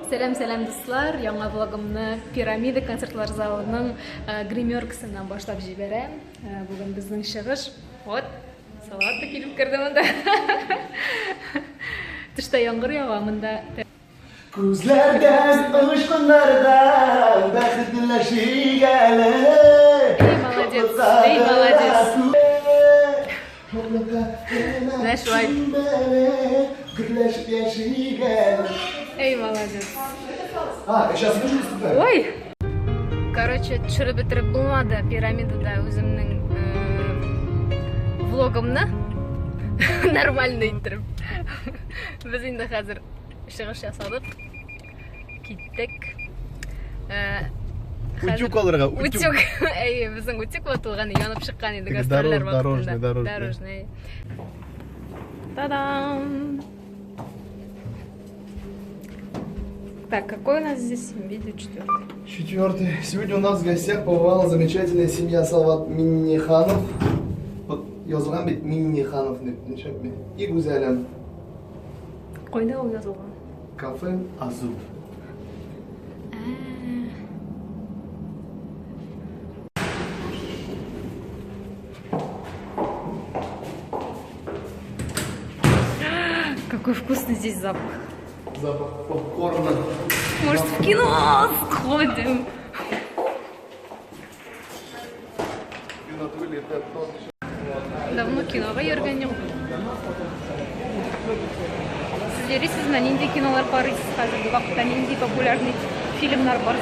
Сәлам, сәлам, дуслар! Яңа влогымны Пирамида концертлар залының гримеркасыннан башлап җибәрәм. Бүген безнең чыгыш. Вот, Салават та килеп керде монда. Тышта яңгыр ява, монда Күзләрдән, очкыннардан бәхетләшик әле. Эй, молодец, эй, молодец. Менә шулай. Гөрләшеп яшик әле. Эй, молодец. А, сейчас мужик выступает? Ой! Короче, төшереп бетереп булмады пирамидада үземнең влогымны нормально иттереп. Без инде хәзер чыгыш ясадык. Киттек. Утюг алырга, утюг. Утюг. Әйе, безнең утюг ватылган, янып чыккан иде гастрольләр вакытында. Дорожный, дорожный. Дорожный. Та-дам! Так, какой у нас здесь видео четвертый? Четвертый. Сегодня у нас в гостях побывала замечательная семья Салават Минниханов. Вот язылган бит Минниханов дип, нишләп И Гүзәлем. Кайда ул язылган? Кафе Азу. Какой вкусный здесь запах. Запах попкорна. Может, в кино сходим? Давно кинога йөргән юк. Сез йөрисезме? Нинди кинолар карыйсыз хәзерге вакытта? Нинди популярный фильмнар бар?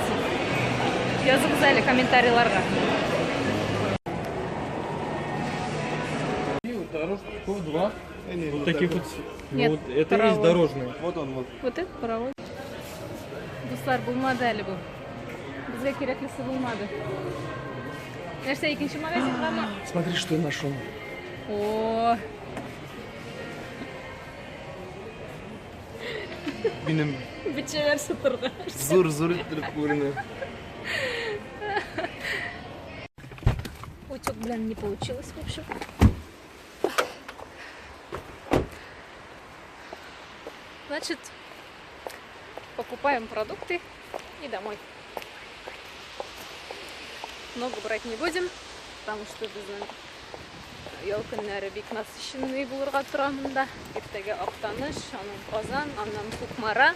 Языгыз әле комментарийларга. Дорожных два. Вот таких вот. Нет, вот это и есть паровоз. дорожные. Вот он, вот. Вот это паровоз. Дуслар, булмады әле бу. Безгә кирәклесе булмады. Нәрсә, икенче магазингамы? Смотри, что я нашел. О, Минем бичәләр сытырга. зур-зур иттереп күренә. Утюг белән не получилось, в общем. Значит, покупаем продукты и домой. Много брать не будем, потому что безнең ял көннәре бик насыщенный булырга тора монда. Иртәгә Актаныш, аннан Казан, аннан Кукмара.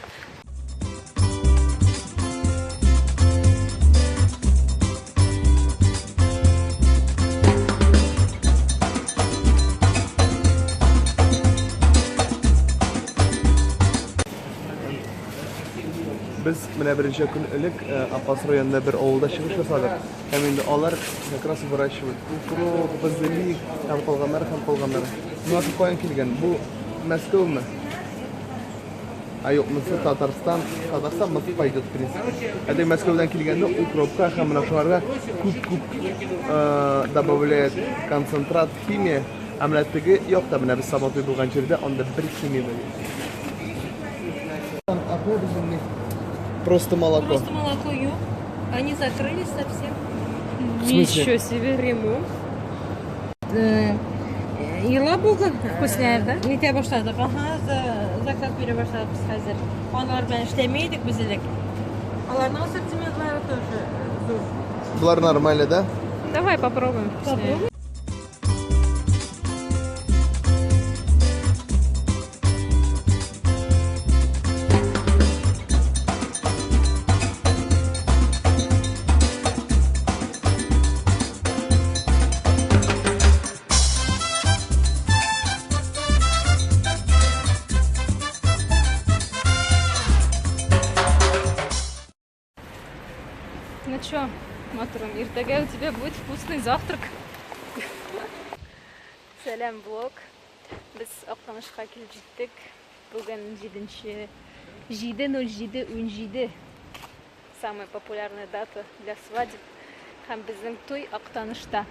Без менә берничә көн элек Апас районында бер авылда чыгыш ясадык. Һәм инде алар как раз выращивают укроп, базилик һәм калганнары һәм калганнары. Менә каян килгән? Бу Мәскәүме? А юк, монысы Татарстан. Татарстан монысы пойдет, в принципе. Ә теге Мәскәүдән килгәндә укропка һәм менә шуларга күп-күп добавляет концентрат, химия. Ә менә теге якта, менә без Сабантуй булган җирдә, анда бер химия дә юк. Просто молоко. Просто молоко юк. Они закрылись совсем. В смысле? Ничего себе. Прямую. Елабуга. Вкусняет, да? Нитә башладык. Ага, заказ бирә башладык без хәзер. Алар белән эшләми идек без элек. Аларның ассортиментлары тоже зур. Болар нормально, да? Давай попробуем. Попробуем. Ну чё, матурым, иртәгә у тебя будет вкусный завтрак. Сәлам, блог. Без Актанышка килеп җиттек. Бүген 7 7.07.17. Самая популярная дата для свадеб. Һәм безнең туй Актанышта.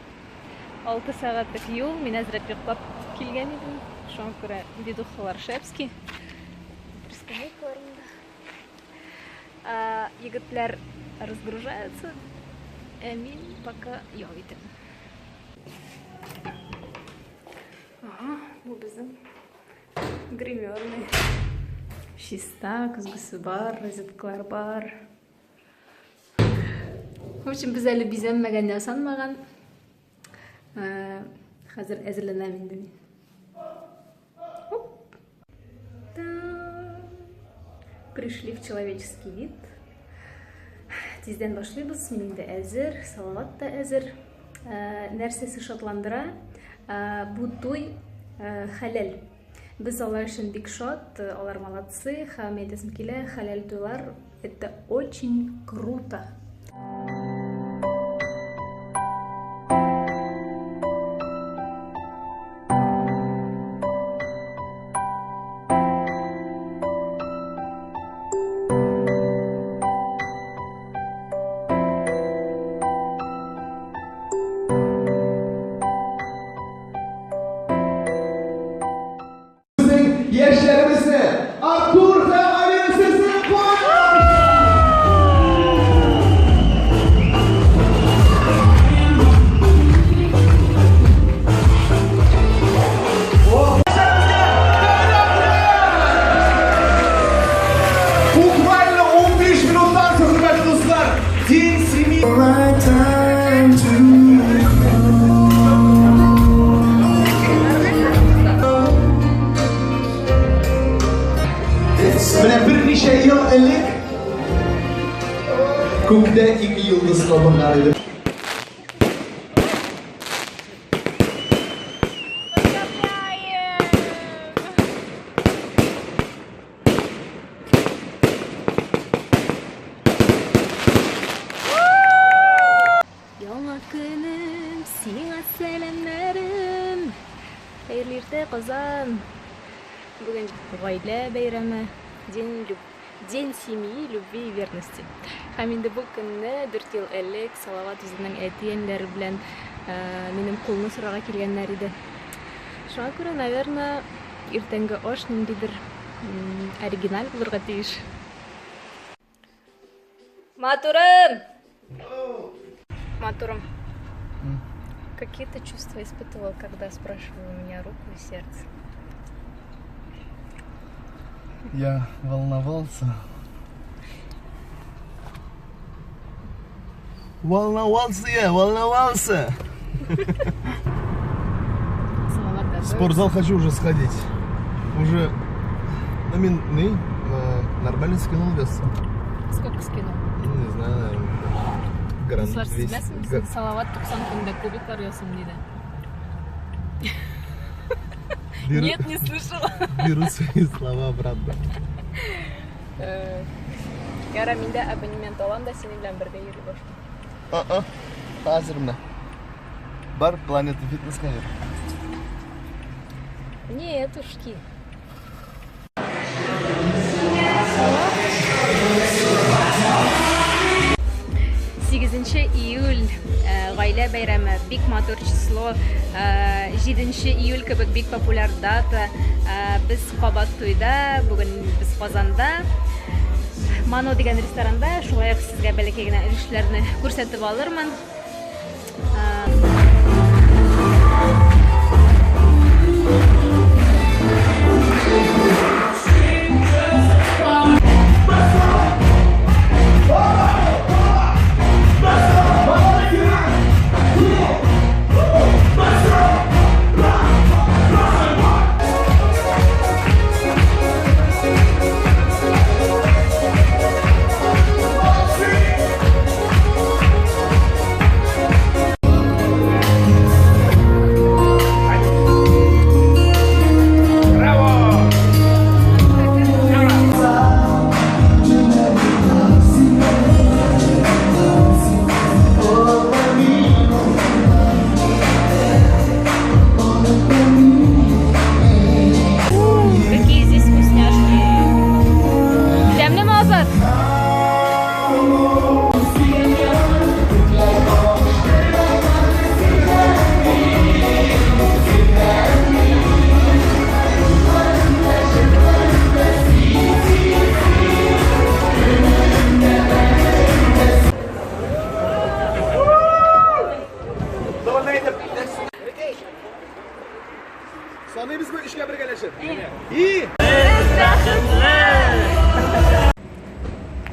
6 сәгатьлек юл, мин әзрәк йоклап килгән идем. Шуңа күрә видухалар шепский. Бер скамейкалар монда. Егетләр разгружаются, ә мин пока ял итәм. Ага, бу безнең гримерный. Чиста, көзгесе бар, розеткалар бар. В общем, без әле бизәнмәгән, ясанмаган. Хәзер әзерләнәм инде мин. Оп. Пришли в человеческий вид. Тиздән башлыйбыз. Мин инде әзер, Салават та әзер. Нәрсәсе шатландыра? Бу туй хәләл. Без алар өчен бик шат, алар молодцы, һәм әйтәсем килә, хәләл туйлар это очень круто. Безнең яшьләребезне Артур һәм Алина сезнең кулларда! Буквально 15 минуттан соң, хөрмәтле дуслар, День семьи. Менә берничә ел элек күктә ике йолдыз кабынган иде. Яңа көнем, сиңа сәламнәрем. Хәерле иртә, Казан. Бүген гаилә бәйрәме, День люб... День семьи, любви и верности. Һәм инде бу көнне 4 ел элек Салават үзенең әти-әниләре белән минем кулны сорарга килгәннәр иде. Шуңа күрә, наверное, иртәнге аш ниндидер оригиналь булырга тиеш. Матурым! Матурым. Какие ты чувства испытывал, когда спрашивал у меня руку и сердце? Я волновался. Волновался я, волновался. Салават В спортзал хочу уже сходить. Уже на мин, нормально скинул вес. Сколько скинул? Ну, не знаю, наверное, грамм Дуслар, сез 200. беләсезме, Салават 90 көндә кубиклар ясыйм диде. Нет, не слышала. Беру свои слова обратно. Яра, мин дә абонемент алам да синең белән бергә йөри башлыйм. А-а. Хәзер менә. Бар Планета Фитнеска йөр. Нетушки. Сигезенче июль гаилә бәйрәме, бик матур число, 7 июль кебек бик популяр дата. Без кабат туйда, бүген без Казанда. Мано дигән ресторанда, шулай ук сезгә бәләкәй генә өлешләрне күрсәтеп алырмын.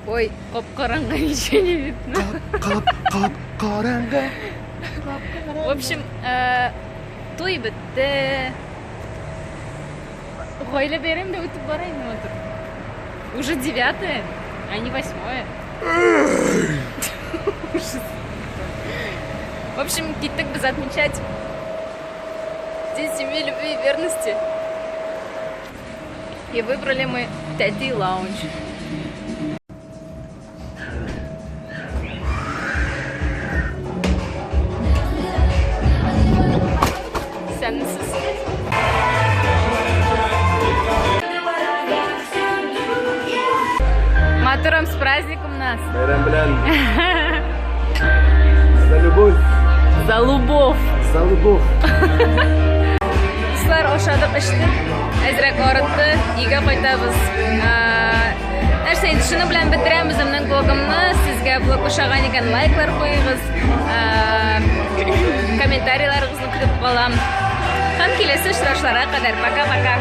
Ой, кап-караңгы, ничего не видно. Кап, кап, караңгы. В общем, э, туй бетте. Гаилә бәйрәм дә үтеп бара инде матур. Уже девятое, а не восьмое. Ужас. В общем, киттек без отмечать День семьи, любви и верности. И выбрали мы Тәти лаунж. Исәнмесез. Матурым, с праздником нас. Бәйрәм белән. За любовь. За лубов. За любовь. Дуслар, ашадык, эчтек. Әзрәк арытты. Өйгә кайтабыз. Нәрсә инде, шуның белән бетерәм үземнең блогымны. Сезгә блог ошаган икән, лайклар куегыз. Комментарийларыгызны көтеп калам. Һәм киләсе очрашларга кадәр. Пока-пока.